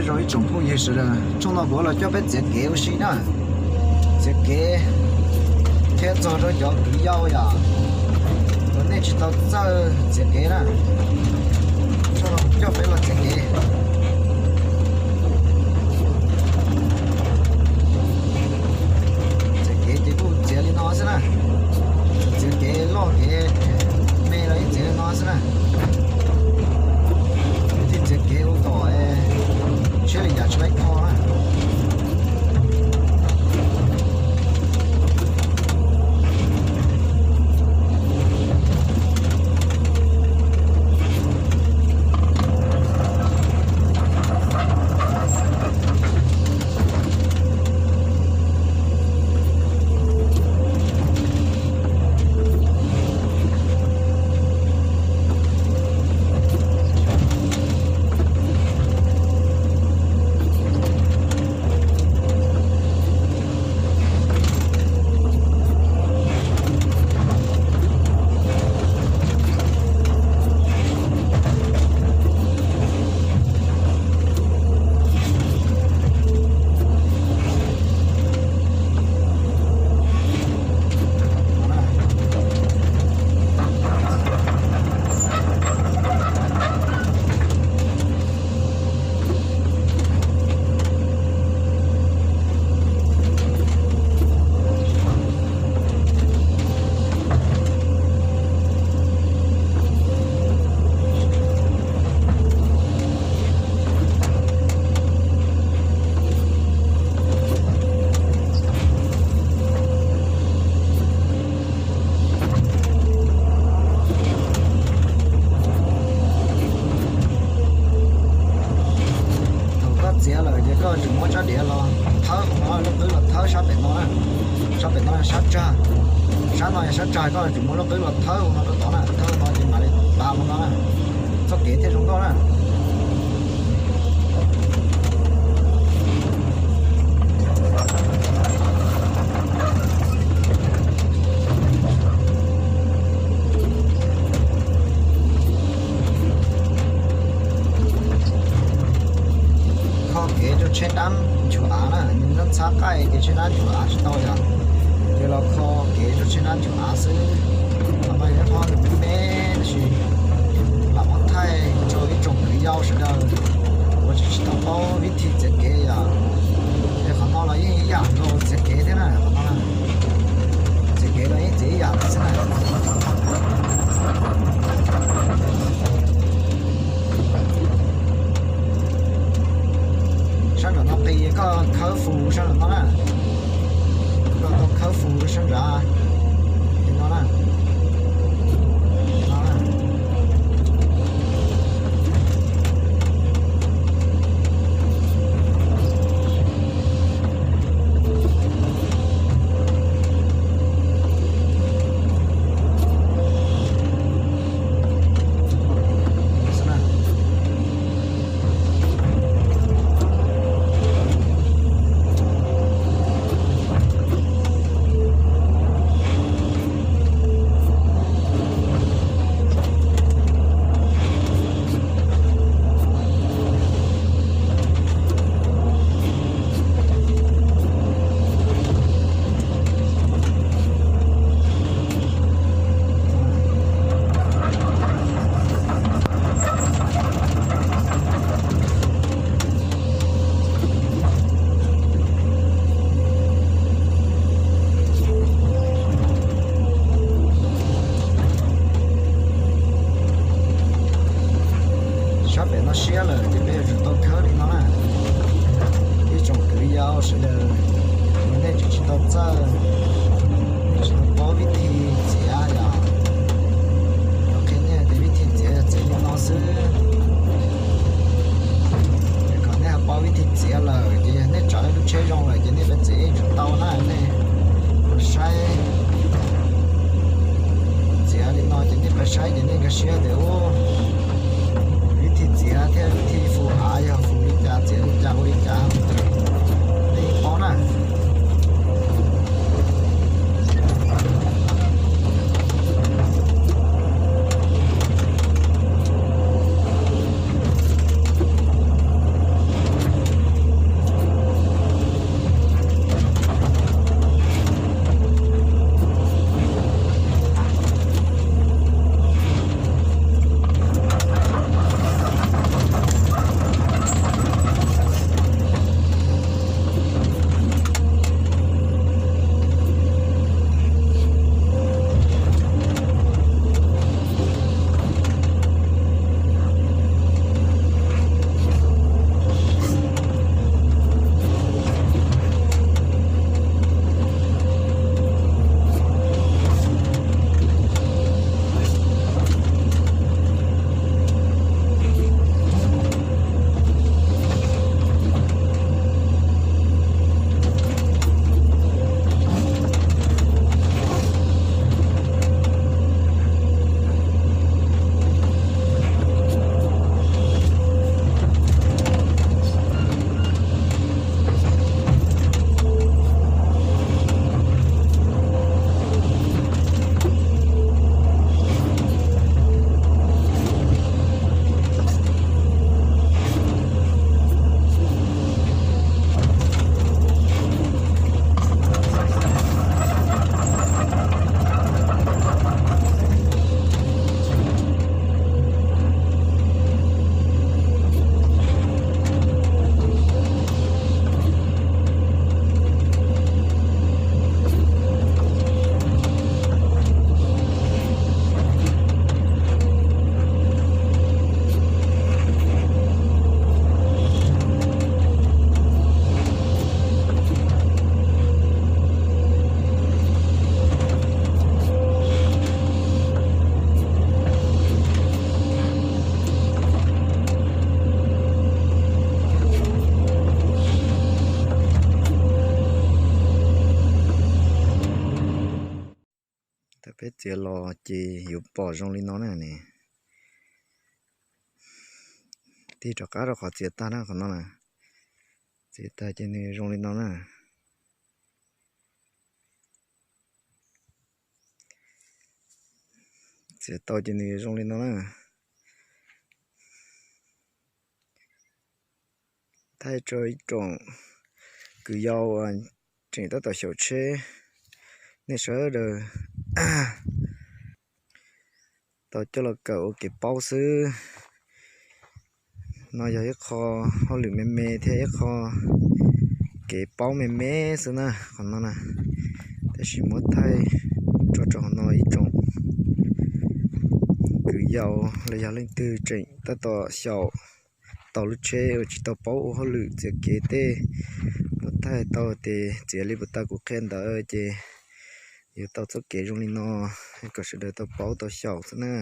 Zoo ib tsoom phooj ywg sawv daws, tsoom no kuv los coj peb txiav kev ua si na. Txiav kev thiab txog rau cov kwv yau yom, uas nej tsis tau txawj txiav kev na, tsoom no coj peb los txiav kev. Txiav kev ces kuj txiav li no xwb na. Txiav kev loj kev me los yeej txiav li no xwb na. Thiaj txiav kev ua kom tshiab li yam tsis laib kho na. Thaum koj txiav lawm ces koj yuav tsum muab tsab diav los thawb hauv no, lub qwb los thawb sab pem no na. Sab pem no sab tsag, sab no yog sab tsag, koj yuav tsum muab lub qwb los thawb hauv no rau tod na, thawb no ces mam li tav mus no na, txoj kev thiaj zoo nkauj na. Kho kev rau tsheb dab nchuav av na, nws nyob ntxhab qaij ces tsheb dab nchuav av tsis tau yom, ces los kho kev rau tsheb dab nchuav av xwb. Qhov no yog ib qho me me tab sis lam muab thaij rau ib tsoom kwv yau sawv daws uas tsis tau paub vib thi txiav kev yom. Es qhov no los yeej ib yam nkaus txiav kev thiab na, qhov no txiav kev los yeej txiav ib yam xwb na. Sab nram no qis koj khawb fus sab nram no na. Koj tau khawb fus rau sab nrad li no na. Sab pem no siab lawm ces peb yuav tsum tau khawb li no na. Ib tsoom kwv yau sawv daws, nej tsis tau txawj, nej tsis tau paub vib thi txiav yom. Kuv qhia nej tias vib thi txiav yog txiav li no xwb. Es kom nej ho paub vib thi txiav lawm ces yog nej tsav lub tsheb zoo lawm ces nej pab txiav yeej tsis tau na. Nej saib, txiav li no ces nej pab saib ces nej nkag siab tias ua vib thi txiav thiab vib thi fus av yog fus li cas txiav li cas ua li cas, nej paub na. txiav los ces yuav pom zoo li no na ne. Tig rov qab rau qhov txiav tag na, qhov no na. Txiav tag ces nws zoo li no na. Txiav tau ces nws zoo li no na. Thaij rau ib tsoom kwv yau tseem tab tom xyaum tsheb, nej sawv daws tau coj los kawm ua kev paub xwb. No yog ib qho hauj lwm me me thiab ib qho kev paub me me xwb na, qhov no na. Tab sis muab thaij tso rau qhov no ib tsoom kwv yau los yog leej twg tseem tab tom xyaum tau lub tsheb uas tsis tau paub ua hauj lwm txiav kev tej, muab thaij tau tias txiav li puas tau kuv qhia ntawd ces yuav tau txoj kev zoo li no, kom sawv daws tau paub tau xyaum xwb na.